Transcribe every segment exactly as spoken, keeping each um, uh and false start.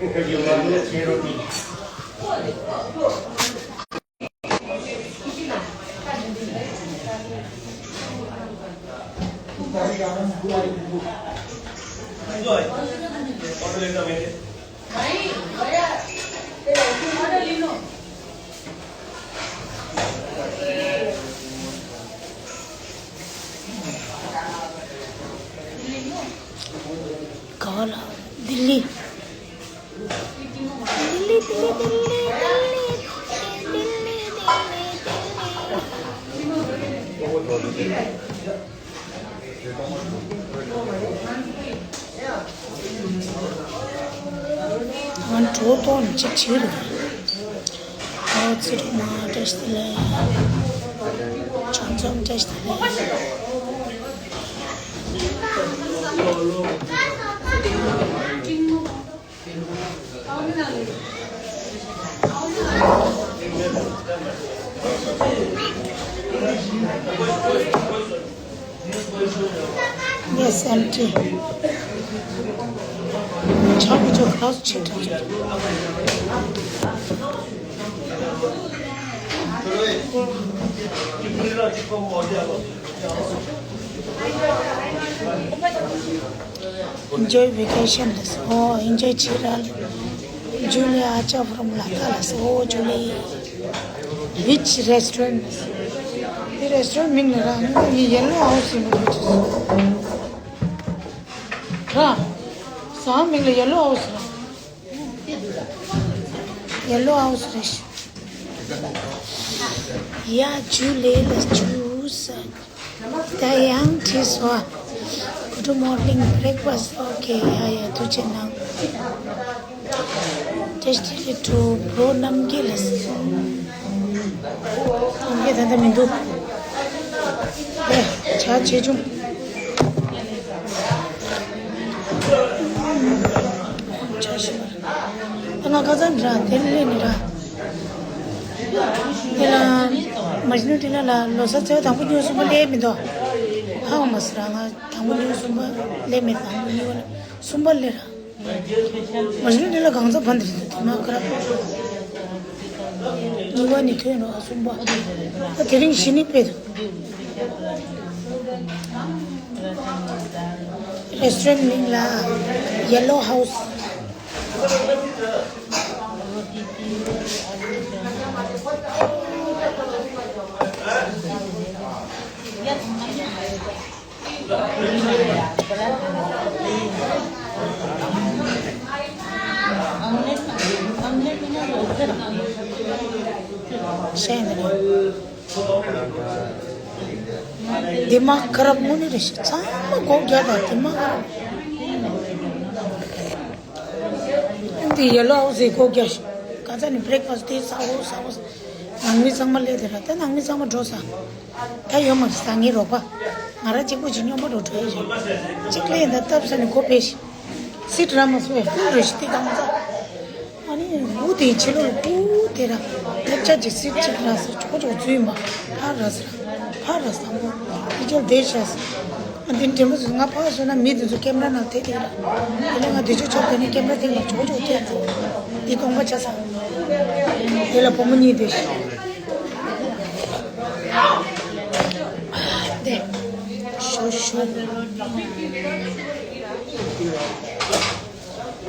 ག་བ་ལ། ལྡི་ལི། ལྡི་ལི། ང་འགྲོ་ཐོག་ནས་ཅིག་བྱེད་རེད། ཨོ་ཙི་རུ་མ་བཀྲ་ཤིས་བདེ་ལེགས། ཆོས་འཛོམས་བཀྲ་ཤིས་བདེ་ལེགས། Yes, empty. ཆག་པོ་ཆག་ཁ་ཆེ་དྲགས། Enjoy vacation ལ་སོ། Enjoy བྱེད་ར། Julie Acha from Ladakh ལ་སོ། Julie, which restaurant? དེ་restaurant མིང་ལ་ར་ངའི་yellow house ཡིན་པ་འདུག་ར། ཟ་མིང་ལ་yellow house ར། Yellow house རེད། ཡ་ཇུ་ལེ་ལ་ཇུས། ད་ཡང་བྲིས་སོ། Good morning, breakfast. Okay, ཡ་ཡ་ཐུགས་རྗེ་གནང་། Tasty to bro རྣམ་རྒྱལ་ལ། རྣམ་རྒྱལ་ད་ལྟ་མི་འདུག་ཨེ། ཇ་ཆེ་ཆུང་། ཇ་ཞིམ་པ། ད་ང་ཁ་སང་འདྲ་དེ་ལས་ནི་ར། དེ་ལ་མ་གཞི་ནུ་དེ་ལ་ལ་ལོ་གསར་ཚེས་དང་པོ་ཉོ་གསུམ་པ་ལས་མི་འདུག་ཧ་གོ་མ་སི་ར། ང་དང་པོ་ཉོ་གསུམ་པ་ལས་མེད། དང་པོ་ཉོ་གསུམ་པ་ལས་ར། མ་གཞི་ནུ་དེ་ལ་གང་ཚ་བན་དེ་དེ་མ་ཁ་ར། གཉིས་པ་ནི་ཐོན་རོགས་གསུམ་པ། ད་དེ་རིང་གཞི་ནི་དཔེ་འདུག Restaurant མིང་ལ་Yellow House། ཤེས་ནི་རེད། དེ་མ་ཁ་རབ་དངོས་གནས་རེད་ཤག་ཚང་མ་སྒོ་རྒྱག་དང་དེ་མ་ཁ་རབ། འདི་Yellow House ཡི་སྒོ་རྒྱག་ཤག་ག་ཚ་ནི་breakfast དེ་ཟ་འོ་ཟ་འོ། ནང་མི་ཚང་མ་སླེབས་དེ་ར། ད་ནང་མི་ཚང་མ་འགྲོ་ས། ད་ཡོད་མ་རེད་ས། ངའི་རོགས་པ། ང་ར་གཅིག་པུ་ཅིག་སྙོམས་པོ་འགྲོ་འགྲོ་ཡ་ཡོད། གཅིག་ལས་ད་སྟབས་ས་ནི་སྒོ་ཕྱེ་ཤག་སི་ཊི་ར་མ་སོ་ཡ་ཧྥུལ་རེད་ཤག་དེ་གང་ཚ། ཨ་ནི་འུ་དེའི་ཕྱི་ལོགས་ལ་ཀུ་དེ་ར། ཐབས་ཆག་ཅིག་སི་ཊི་གཅིག་ར་ཟེར་ཅོག་ཅོག་འཛུལ་མ། ཕར་ར་ཟེར། ཕར་ར་བཟང་པོ། དེ་ཅོག་བསྡད་ཤག་ཟེར། ཨ་དེ་འདྲེན་པ་ཚོས་ང་ཕར་སོང་ན་མི་དེ་ཚོ་ཀེམ་ར་ནང་ཐེབས་དེ་ར། དེ་ལས་ང་དེ་ཅོག་ཅོག་དེ་ནས་ཀེམ་ར་ཐེབས་མ་ཅོག་ཅོག་ཐེབས་འདུག་དེ་སྟོང་པ་ཆགས་སོང་། དེ་ལ་བུ་མོ་གཉིས་བསྡད་ཤག་དེ། ཞོ་ཞོ།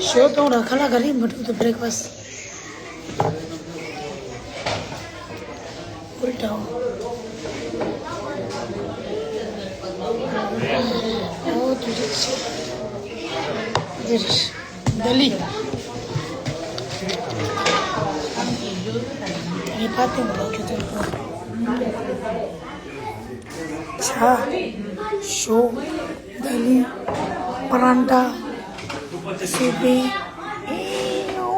ཞོ་གཏོང་ར་ཁ་ལག་ག་རེ་མ་འགྲོ་འདུག breakfast། ཨུལ་ཏའོ། ཨོ་དུ་རི་ཆེ། འདི་རེད། ལྡི་ལི། ངའི་ཕ་སྟེང་དུ་ཁྱོད་ཚོར་གོ། ཇ། ཞོ། ལྡི་ལི། པ་རན་ཏྲ། སི་པན། ཨེ་ཡོ།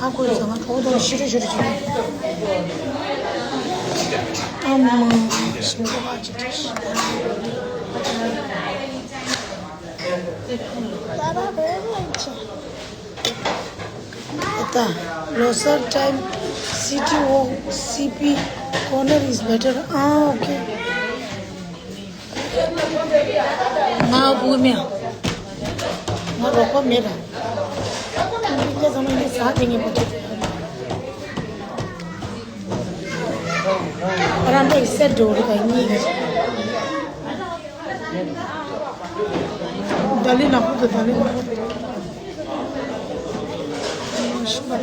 ཨ་ཁུ་ཚང་མ་གྲོགས་དང་ཤི་རུ་ཤི་རུ་བྱེད། ཨ་མ་ཞིང་ཁ་བ་ཅིག་བྲིས། Tata, Losar time, city walk, C P corner is better. Ah, okay. ང་བུ་མེད། ང་རོགས་པ་མེད་ར། སྐུ་མཁྱེན་ཚང་མ་ཡིན་ཟ་དེ་ངས་པོ་ཆེ། རང་འདྲ་ཡི་སེར་འགྲོ་རེད་པ་གཉིས་ཀྱི། ད་ལི་ནག་པོ་དང་ད་ལི་ནག་པོ། ཤི་པ་ར།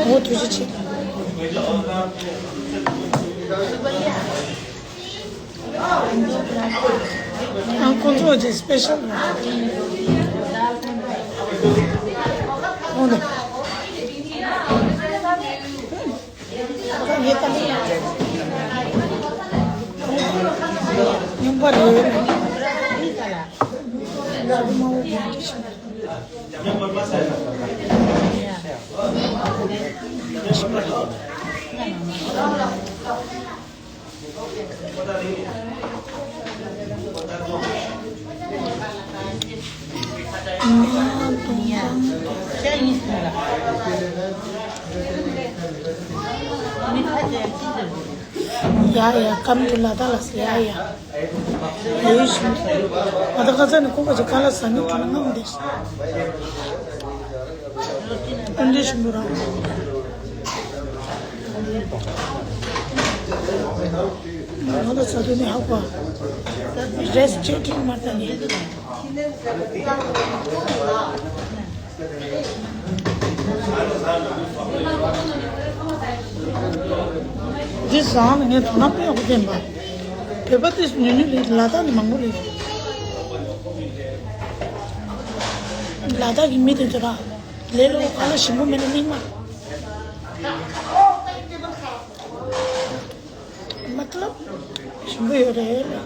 འོ་ཐུགས་རྗེ་ཆེ། ཨ་ཁོང་ཚོ་གི་སི་པེ་ཤལ་རེད། འོ་ནི། ད་ངས་ད་ལྟ་ཡོང་པ་རེད། ཡ་ཡ། ཀམ་ཏུ་ལ་ད་ལ་སི། ཡ་ཡ། ཡེ་ཤུ། ཨ་ད་ཁ་ས་ནི་ཁོ་པ་ཅི་ཀ་ལ་ས་ནི་ཁྲུ་ནམ་དེ། ཨ་འདྲེ་ཤུ་མུ་ར། ང་ལ་ས་དུ་ནི་ཧ་གོ། རེས་ཅེ་ཏིང་མ་ད་ནི། འདི་བཟང་ནས་ངས་དོ་སྣང་དཔེ་ཡག་པོ་བསྟན་པ། བོད་པ་དེ་ཉུང་ཉུང་རེད། ལ་དྭགས་ནས་མང་པོ་རེད། ལ་དྭགས་ཀྱི་མི་དེ་ཚོ་ར་ལས་སླ་པོ། ཁ་ལག་ཞིམ་པོ་མེད་ན་མིག་དམར། མ་ཏི་ལབ་ཞིམ་པོ་ཡོད་རེད་ལབ་བྱས།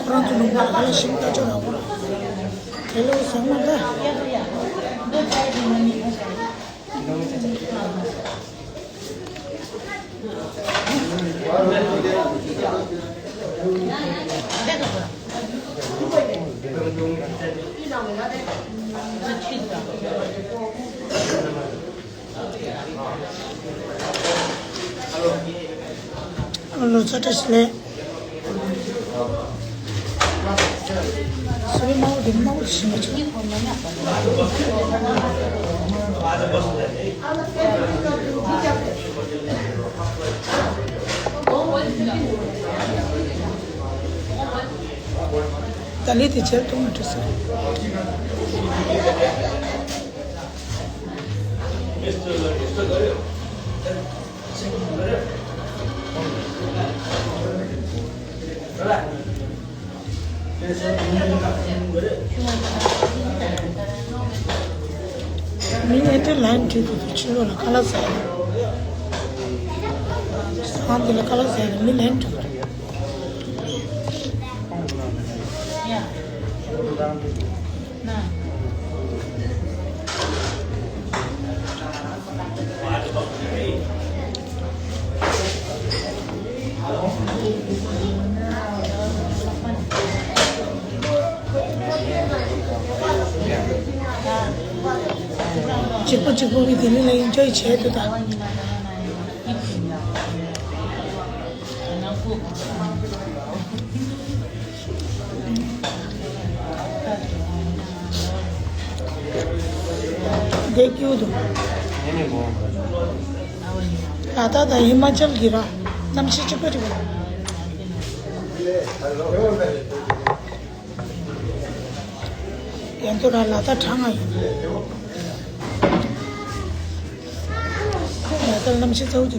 ཁོ་རང་ཚོ་ལུང་པ་ལ་ཁ་ལག་ཞིམ་པོ་ལྟ་ཆོག་ར་ཁོ་རང་། དེ་ལོ་བཟང་མ་ལྟ། ལོ་ཙཱ་བཀྲ་ཤིས་བདེ་ལེགས། སུ་རེད། དམར་པོ་དེ་དམར་པོ་ཞིག་མ་བྱུང་། ཏ་ལི་དེ་ཆེར་གཏོང་མ་ཐུབ་ས། མི་ཨེ་ཏེ་ལན་དུས་དུས་དུ་ཕྱི་ལོགས་ལ་ཁ་ལག་ཟ་ཡ། སང་དེ་ལ་ཁ་ལག་ཟ་ཡ་ལ་མི་ལན་དུ། གཅིག་པོ་གཅིག་པོ་གི་དེ་ནི་ལ་ཡིན་ཅོ་ཡི་བྱས་འདུག་ད། འདི་སྐྱིད་འདུག་ལ་དྭགས་དང་ཧི་མ་ཅལ་གྱི་ར། གནམ་གཤིས་གཅིག་པ་རེད་པ། ཡང་དུ་ར་ལ་དྭགས་གྲང་ང་ཡོད། ལ་དྭགས་གནམ་གཤིས་གཙོ་བོ་དེ།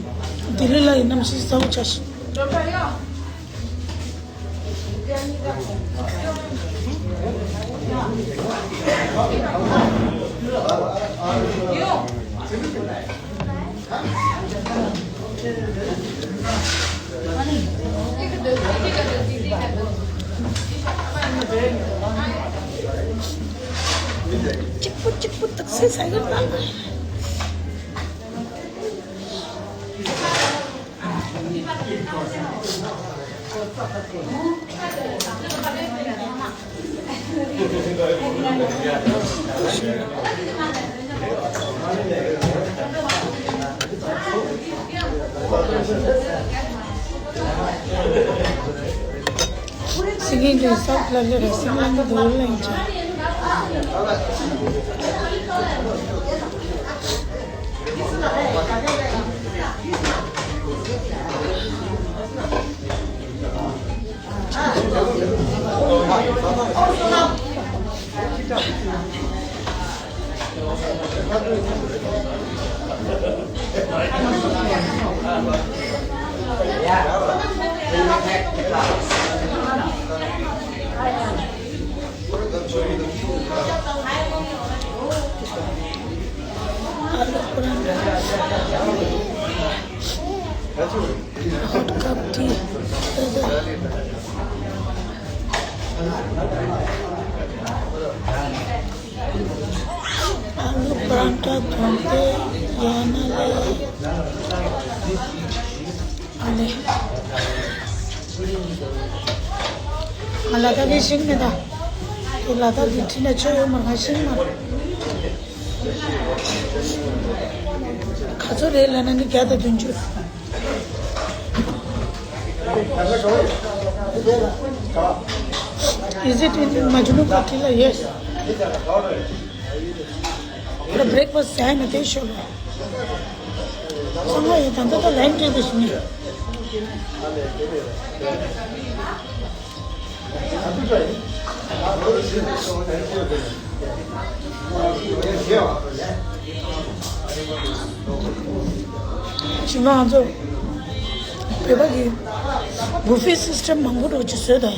ལྡི་ལི་ལ་ཡི་གནམ་གཤིས་གཙོ་བོ་ཆགས་ཤིང་། གཅིག་པུ་གཅིག་པུ་དག་སེ་ཟ་གི་ལ། སི་གིན་དུ་སོགས་ལ་ལེ་ར་སིང་ལང་དུ་ལེན་ཅི། Hot cup tea. आलू परांठा भूनते जाने लगे। अने ང་ལ་ད་ལས་ཤིང་མེད་ད། ཁྱོད་ལ་ད་འདི་ཁྲིད་ན་ཆོ་ཡོད་མ་ང་ཤིང་མ། ག་ཚོད་རེད་ལབ་ན་ནི་བརྒྱ་དང་བདུན་ཅུ། Is it in Majnu Ka Kila? Yes. The breakfast time at Sholo. Somewhere you can take a line to this me. ཞིང་ང་ཚོ་བོད་པ་གི་བུ་ཕེ་སིས་ཊམ་མང་པོ་འགྲོ་ཅི་བཟོས་ད་ཡ།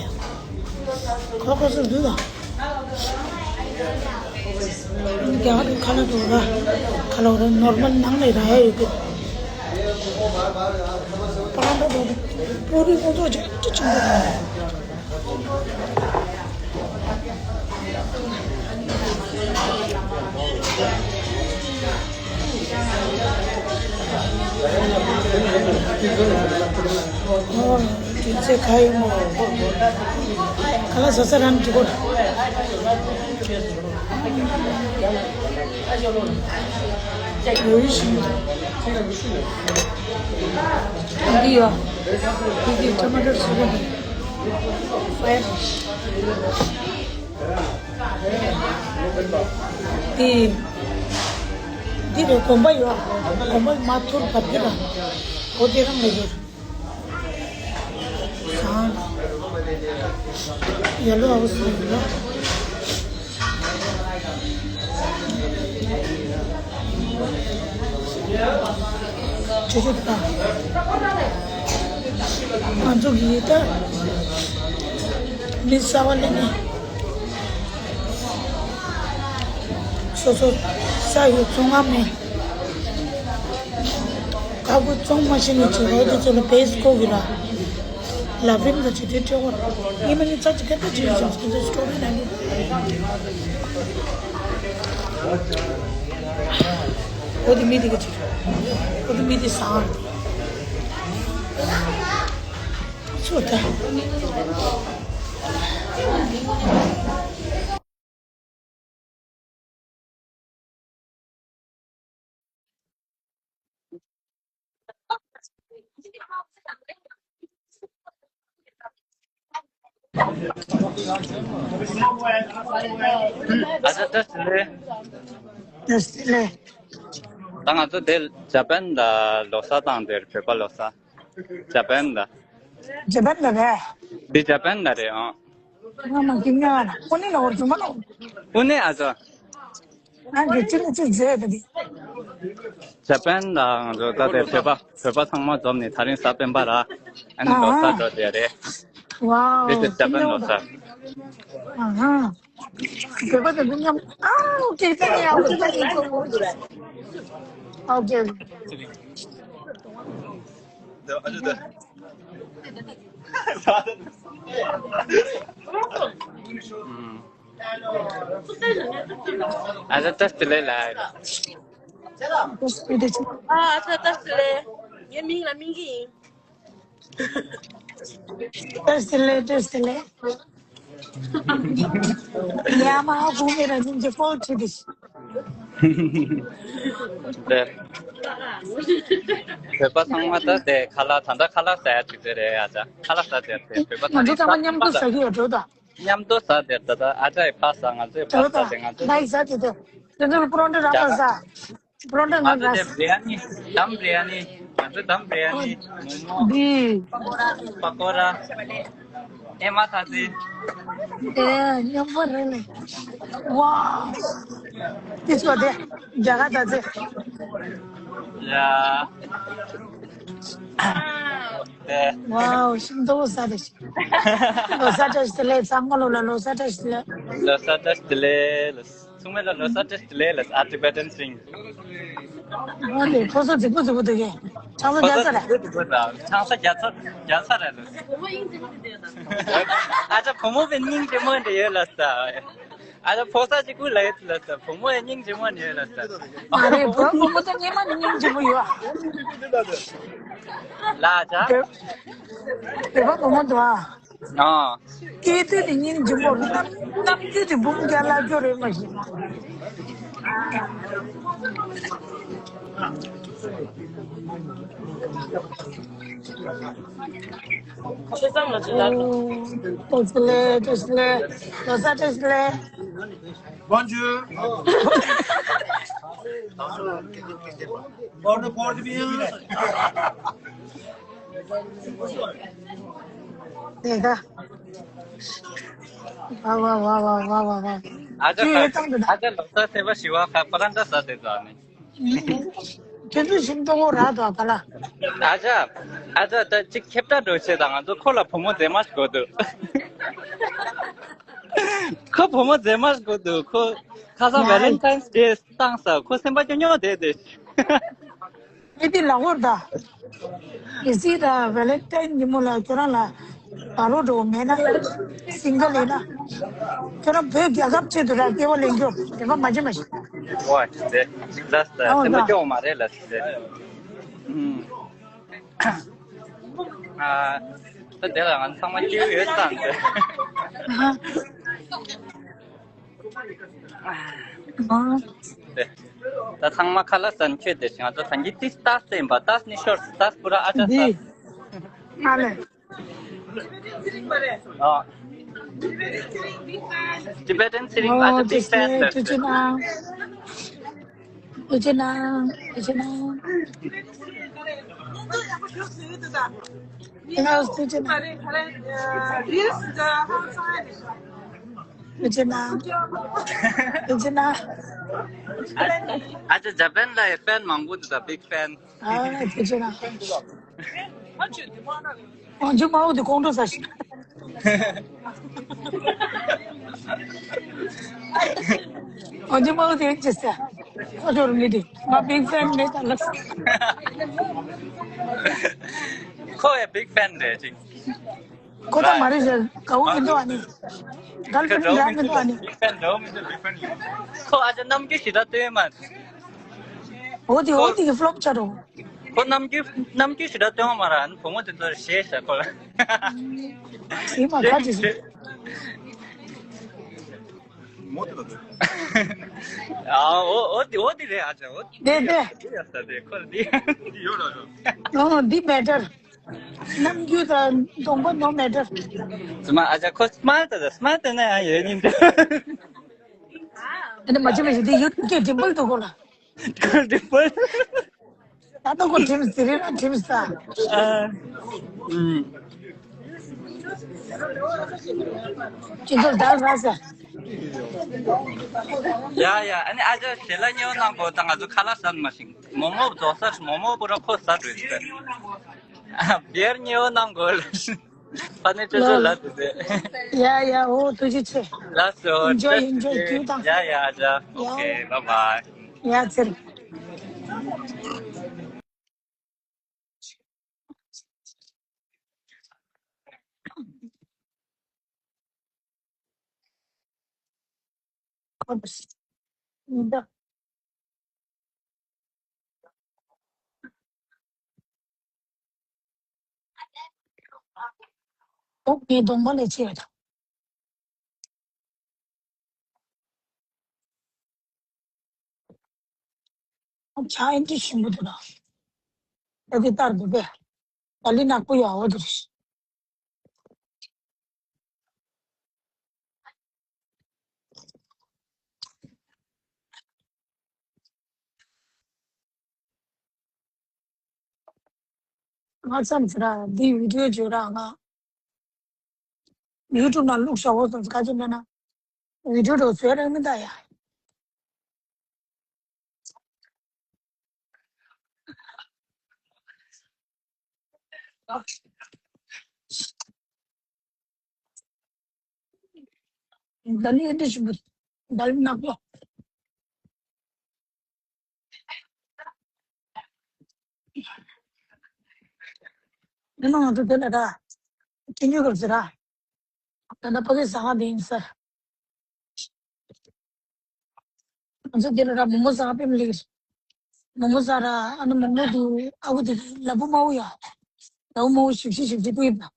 ཁོ་ཁོ་ཚོ་འདུག་ད། རྒྱ་གར་གྱི་ཁ་ལག་འགྲོ་ར། ཁ་ལག་ར་ནོར་མལ་ནང་ནས་ར་ཡ་ཡོད་གི། པ་ར་འགྲོ་འགྲོ་པུ་རི་ཁོང་ཚོ་ཅི་ཅི་ཆུང་པོ། ཨོ། དུས་ཚོད་ག་ཡོད་མོ། ཁ་ལག་ཟ་ས་རང་འགྲིག་གོ། ཡོད་ཤིང་། འདི་ཡོད། འདི་གི་ཊ་མ་ཊར་སུ་གོ་ནི། ཕའི་འདི། འདི་རེད་གོམ་པ་ཡོད། གོམ་པ་མ་ཐུར་བབས་ཀྱི་ར། འོ་དེ་རང་ལས་ཡོད། སང་། ཡ་ལོ་ཨའུ་སི་ལ་ཡོད་ལ། ཅོ་ཅོ་ད། ང་ཚོ་གི་ད། མི་ས་བ་ལེ་ནི། སོ་སོ་ས་ཡོད་ཚོང་ང་མེད། ཀ་ཀུ་ཙོང་མ་ཤེས་ནི་ཅི་རོ་དེ་ཚོ་ལ་བེས་ཀོ་གི་ར། ལ་ཕིན་ག་ཅི་དེ་ཅོ་གོ་ར། ཨི་མ་ནི་ཙ་ཅི་ཁེ་ཏ་ཅི་ཡོད་ཅང་སྐུ་ཚོ་སི་ཊོ་རི་ན་ནི། ཨོ་དེ་མི་དེ་ག་ཅི། ཨོ་དེ་མི་དེ་སང་། སོ་ད། ཨ་ཅག་བཀྲ་ཤིས་བདེ་ལེགས། བཀྲ་ཤིས་བདེ་ལེགས། ད་ང་ཚོ་དེ་ཇ་པན་ལ་ལོ་གསར་བཏང་དེར་བོད་པ་ལོ་གསར། ཇ་པན་ལ། ཇ་པན་ལ་རེད། འདི་ཇ་པན་ལ་རེད་ཨང་། ང་མ་གི་ང་ལ་ཨོ་ནི་ལ་འོར་ཇུ་མ་ལ། ཨོ་ནི་ཨ་ཅོ། ང་གི་ཅི་ལ་ཅི་མཛད་པ་འདི། ཇ་པན་ལ་ང་ཚོ་ད་ལྟའི་བོད་པ་བོད་པ་ཚང་མ་འཛོམས་ནས་ད་རིང་གཟའ་སྤེན་པ་ར། ཨ་ནི་ལོ་གསར་འགྲོ་བསྡད་རེད། ཝའོ། This is Japan ལོ་གསར། ཨ་ཧ། བོད་པ་དང་མཉམ། ཨ་ཨོ་ཀེ། ཐེང་ཡུ། ཨོ་ཀེ། ཐེང་ཡུ། ཨོ་ཀེ། ཨ་ཅོ་ད། ཨུམ། ཨ་ཅག་བཀྲ་ཤིས་བདེ་ལེགས་ལ། ཨ་ཅག་བཀྲ་ཤིས་བདེ་ལེགས། ངའི་མིང་ལ་སྨིན་གྱི་ཡིན། བཀྲ་ཤིས་བདེ་ལེགས། བཀྲ་ཤིས་བདེ་ལེགས། ཡ་མ་ཧ་གོ་མེད་ར་ཉིན་གྱི་ཕོ་ཁྲིད་དེ། དེ། བོད་པ་ཚང་མ་ད་དེ་ཁ་ལག་ད་ལྟ་ཁ་ལག་ཟ་ཡ་དུས་ཚོད་རེད། ཨ་ཅག་ཁ་ལག་ཟ་དེ་དེ་བོད་པ་ཚང་མ་ང་ཚོ་ཚང་མ་མཉམ་དུ་ཟ་གི་ཡོད་འགྲོ་ད། མཉམ་དུ་ཟ་དེ་ད་ད་ཨ་ཅག་ཡི་ཕ་ཟ། ང་ཚོའི་ཕ་ཟ་དེ། ང་ཚོ་ང་ཡི་ཟ་དེ་དེ། དེ་ཚོ་པོ་རོ་ཊ་རག་པ་ཟ། པོ་རོ་ཊ་ང་ཚོ་ང་ཟ། དེ་བི་རི་ཡ་ནི། དམ་བི་རི་ཡ་ནི། ང་ཚོ་དམ་བི་རི་ཡ་ནི། མོག་མོག་འདི། པ་ཀོ་ར། ཨེ་མ་ཐ་ཚི། དེ་མཉམ་པོ་རེད་ལེ། ཝའོ། དེ་ཚོ་དེ་རྒྱ་གར་ད་ཚེ། ཡ། དེ། ཝའོ། ཤིང་ཏོག་ཟ་དེ་ཤིང་། ལོ་གསར་བཀྲ་ཤིས་བདེ་ལེགས། ཚང་མ་ལོ་ལ་ལོ་གསར་བཀྲ་ཤིས་བདེ་ལེགས། ལོ་གསར་བཀྲ་ཤིས་བདེ་ལེགས་ལ། ཚང་མ་ལ་ལོ་གསར་བཀྲ་ཤིས་བདེ་ལེགས་ལ། ཨ། Tibetan sing. འོ་དེ་ཕོ་སོ་རྫིག་པོ་རྫིག་པོ་འདུག་གས། ཆང་ས་རྒྱག་ཚར་རེད། ཕོ་སོ་རྫིག་པོ་རྫིག་པོ་འདུག་ཆང་ས་རྒྱག་ཚར། རྒྱག་ཚར་རེད་ལ། ཨ་ཅག་བུ་མོ་བའི་སྙིང་རྗེ་མོ་འདྲ་ཡོད་ལ་ས། ཨ་ཅག་ཕོ་གསར་ཅིག་སྐུ་ལ་ཡོད་ལ་ས། བུ་མོ་ཡི་སྙིང་རྗེ་མོ་འདྲ་ཡོད་ལ་ས། མ་རེད། བུ་བུ་མོ་ད་སྔོན་མ་ནས་སྙིང་རྗེ་མོ་ཡོད་ཨ། ལ་ཨ་ཅག་བོད་པ་བུ་མོ་འདུག་ཨ། ཨ། སྐྱེས་དུས་ནས་སྙིང་རྗེ་མོ། ནམ་ནམ་རྒྱུན་དུ་འབུམ་རྒྱ་ལ་སྐྱོ་རེད་མ་གཞི། ཆོས་ཚང་ལ་ཆོས་ལ། བཀྲ་ཤིས་བདེ་ལེགས། བཀྲ་ཤིས་བདེ་ལེགས། ལོ་གསར་བཀྲ་ཤིས་བདེ་ལེགས། Bonjour. Bonjour, porte bien. དེ་ག་ཝ་ཝ་ཝ་ཝ་ཝ་ཝ། ཨ་ཅག་ཁྱོད་ཡོད་སྟངས་དེ་ད། ཨ་ཅག་ལོ་གསར་ཟེར་བ་ཞི་བ་ཁ་པ་ར་འདྲ་ཟ་དེ་ཙ་ནི། ཁྱེད་ཚོ་ཞིམ་ཏོང་ཧོ་རག་དོ་ག་ལ། ཨ་ཅག་ཨ་ཅག་ད་ཅིག་ཁྱབ་བསྒྲགས་འགྲོ་བྱེད་དང་། ང་ཚོ་ཁོ་ལ་བུ་མོ་མཛེས་མ་ཞིག་དགོས་འདུག་ཁོ་བུ་མོ་མཛེས་མ་ཞིག་དགོས་འདུག་ཁོ་ཁ་སང་ཡ། Valentine's Day བཏང་ས། ཁོ་སེམས་པ་སྐྱོ་སྐྱོ་བསྡད་དེ། ཨེ་དེ་ལ་ཧོར་ད། ཨེ་སི་ད་ཝེ་ལེན་ཊའིན་ཉིན་མོ་ལ་ཁྱོད་རང་ལ་བ་རོ་འགྲོ་མེད་ན། སིང་གལ་ཡིན་ན། ཁྱོད་རང་བོད་རྒྱལ་ཁབ་ཆེད་དུ་ར་སྐྱེ་བ་ལེན་རྒྱུ་དེ་མ་མ་བྱེད་མ་ཤེས། ཝ་ཅི་ཟེ། ལ་ས་ཨའོ་སེམས་པ་ད། སྐྱོ་བ་མ་རེད་ལ་ཟེ། ཨུམ། ཨ། ད་དེ་ལ་ང་ཚང་མ་སྐྱེ་ཡོད་ཙང་ཟེ། ཨ། ཨ། ད་ཚང་མ་ཁ་ལག་ཟ་ནས་ཆོས་དེ་བྱེད། ང་ཚོ་ད་གིན་ཏིས་ཏཱས་ཟེར་ཡིན་པ། ཏཱས་ནི་ཤོར་ཏཱས་པུ་ར་ཨ་ཅག་འདི། ཏཱས། ཨ་ལེ། ཨ། Tibetan singing. ཨ་ཅག་big fan. ཐུགས་རྗེ་གནང་། ཐུགས་རྗེ་གནང་། ཐུགས་རྗེ་གནང་། ཐུགས་རྗེ་གནང་། ཐུགས་རྗེ་གནང་། ཐུགས་རྗེ་གནང་། ཨ་ཅག་ཇ་པན་ལ་ཡི་ཕན་མང་པོ་འདུག་ད། big fan. ཨ་ཐུགས་རྗེ་གནང་། ཨང་ཅུ་མའོ་དེ་ཁོང་ཁྲོ་ཟ་ཞིག་ཨང་ཅུ་མའོ་དེ་ཅི་ཟེར། ཁོ་ཚོར་མི་དེ་ང་big fan མེད་ད་ལགས། ཁོ་ཡི་big fan རེད་ཅིག་ཁོ་ད་མ་རེད་ཟེར། དགའ་བོ་མི་འདུག་ཨ་ནི། གལ་ཏེ་འདྲ་མི་འདུག་ཨ་ནི། big fan འདྲ་མི་འདུག big fan ཁོ་ཨ་ཅག་ནམ་རྒྱུན་ཞེ་དྲག་སྟོན་མ། འོ་དེ་འོ་དེ་གི་ཕ་ལོབ་ཆགས་འགྲོ། ཁོ་ནམ་རྒྱུན་ནམ་རྒྱུན་ཞེ་དྲག་སྟོན་པ་མ་རེད། ཨ་ནི་བུ་མོ་དེ་ཚོར་ཞེད་ཤག་ཁོ་ལ། ཞེད་མ་ག་ཅི་ཞེད། མོ་དེ་ལ་དེ། ཨ་འོ་འོ་དེ་འོ་དེ་རེད། ཨ་ཅག་འོ་དེ་དེ་དེ། དེ་ཡ་ས་དེ་ཁོ་དེ་དེ་ཡོད་ར་ར། ཨོ་འདི་མེ་ཊར། ནམ་རྒྱུན་དང་གདོང་པ་no matter། ཙི་མ་ཨ་ཅག་ཁོ་སི་མལ་ད་ད་སི་མལ་ད་ན་ཡང་ཡོད་ཉིན་དེ། ཨ་ནི་མ་བྱེད་མ་བྱེད་དེ་ཡུ་ཀེ་ཌིམ་པལ་དུ་གོ་ལ། ད་ལྟ་ཁོ་ཁྲིམས་དེ་རིང་རང་ཁྲིམས་ས། ཨ། ཨུམ། ཁྱེད་ཚོར་བདག་ར་ས། ཡ་ཡ། ཨ་ནི་ཨ་ཅག་ཞལ་ལག་ཉོ་གནང་དགོས། ད་ང་ཚོ་ཁ་ལག་ཟ་མ་ཤིང་མོག་མོག་རྫོགས་ས། མོག་མོག་པུ་ར་ཁོ་ཟ་འགྲོ་ཡི་ཟེར། ཨ། བེར་ཉོ་གནང་དགོས། ཕ་ནི་ཅོ་ཅོ་ལ་དུ་ཟེར། ཡ་ཡ། འོ་ཐུགས་རྗེ་ཆེ། ལགས་སོ། Enjoy, enjoy. ཡ་ཡ། ཨ་ཅག་ཡ་ཡ། Okay, bye bye. ཡ་ཚེ་རིང་། ཨོ་ད། ཨོ་ངའི་གདོང་པ་ལས་ཆེ་བ་དང་། ཨོ་ཇ་ཨེ་འདྲ་ཞིམ་པོ་འདུག་ལ། ཨེ་དེ་ལྟར་འདུག་གས། ད་ལི་ནག་པོ་ཡོད་འོ་དེ་རེད། ང་ཙམ་ཟེར་ར་འདི་བི་ཌིའོ་བརྗོད་ར་ང་ཡུ་ཊུབ་ནང་བླུགས་བཞག་འོ་སོང་ཁ་ཅིག་མེད་ན་བི་ཌིའོ་འགྲོ་བཟོས་རེད་མི་འདའ་ཡ། ད་ནི་འདི་ཞིག་ད་ནི་ནག་པོ། ནི་མ་ང་ཚོ་དེ་ལ་ད་ཁྱི་ཉོ་གར་ཟེར་ར། ད་ལྟ་ཕ་གི་ཟ་ཁང་དེ་ཡིན་ས། ང་ཚོ་དེ་ལ་ར་མོག་མོག་ཟ་ཁང་ཕེབས་ལེགས། མོག་མོག་ཟ་ར་ཨ་ནི་མོག་མོག་དེ་ཨ་ཁུ་དེ་ལ་བུ་མ་བུ་ཡ། ལ་བུ་མ་བུ་ཞིབ་ཞིབ་ཞིབ་ཞིབ་ཕུལ་ཡོད་པ།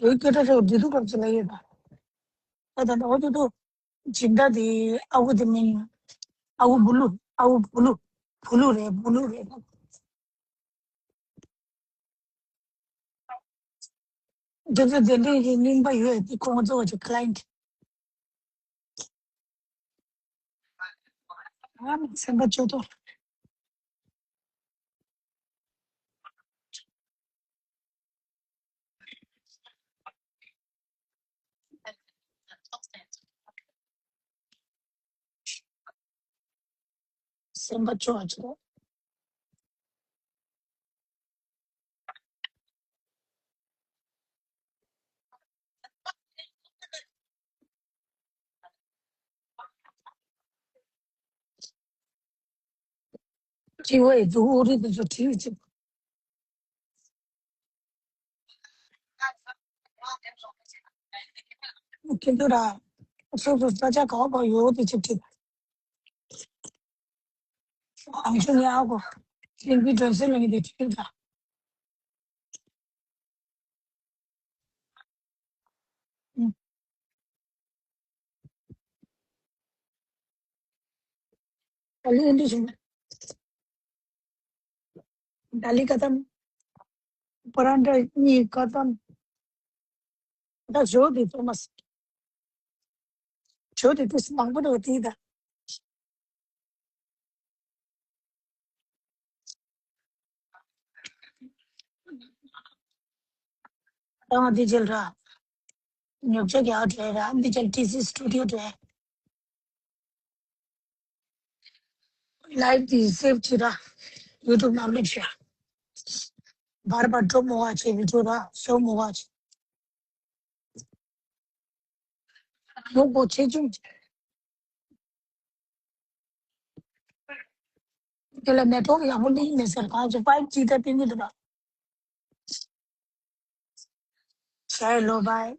དེ་སྐད་གྲགས་ཆེ་བ་དེ་དུ་སྐབས་ཚོད་ལ་ཡོད་པ། ད་ད་ད་ཨོ་དུ་དུ། སྦྱིན་བདག་དེ་ཨ་ཁུ་དེ་མིང་། ཨ་ཁུ་བུ་ལུ། ཨ་ཁུ་བུ་ལུ། བུ་ལུ་རེད་བུ་ལུ་རེད། དེ་ཚོ་དེ་འདྲའི་གི་རྙིང་པ་ཡོད་དེ་ཁོང་ཚོ་གི་client། ཨ་མ་སེམས་པ་སྐྱོ་ཏོ། སེམས་པ་སྐྱོ་བ་ཅིག་རེད། ཅི་བས་འདུག་ཨོ་རི་དེ་ཚོ་བྲིས་ཅིག་ཁྱེད་ཚོ་ར། སོ་སོ་ས་ཆ་ག་བ་ཡོད་དེ་ཅིག་བྲིས། ཨང་ཆུ་ནི་ཨ་གོ། ཅིག་གི་སྒྲོན་སེ་ལ་ངེས་དེ་བྲིས་ད། ཨ་ལི་འདི་བཞིན། ད་ལི་ཀ་ཏམ། པ་རན་ཏྲ་གཉིས་ཀ་ཏམ། ད་ཞོ་དེ་ཚོ་མ་ཟད། ཞོ་དེ་ཏུས་མང་པོ་འགྲོ་དེ་ད། ད་ང་འདི་ཅལ་ར། ཉོག་ཆ་རྒྱག་འདྲ་ར་འདི་ཅལ་ཊི་སི་སི་ཊུ་ཌི་ཡོ་འདྲ། ལའིབ་འདི་སེབ་བྱེད་ར། ཡུ་ཊུབ་ནང་བླུགས་ཤག་བར་བར་འགྲོ་མོ་བ་བྱེད་བི་ཌིའོ་ར་ཤོ་མོ་བ་བྱེད། མོ་གོ་ཆེ་ཆུང་བྱེད། དེ་ལ་ནེཊ་ཝརཀ་ཡག་པོ་གླེང་མེད་ཟེར་གང་བྱེད་ཕའིབ་ཇི་ད་སྤེལ་གྱི་འདུག་ར། ཞའི་ལོ་བའི།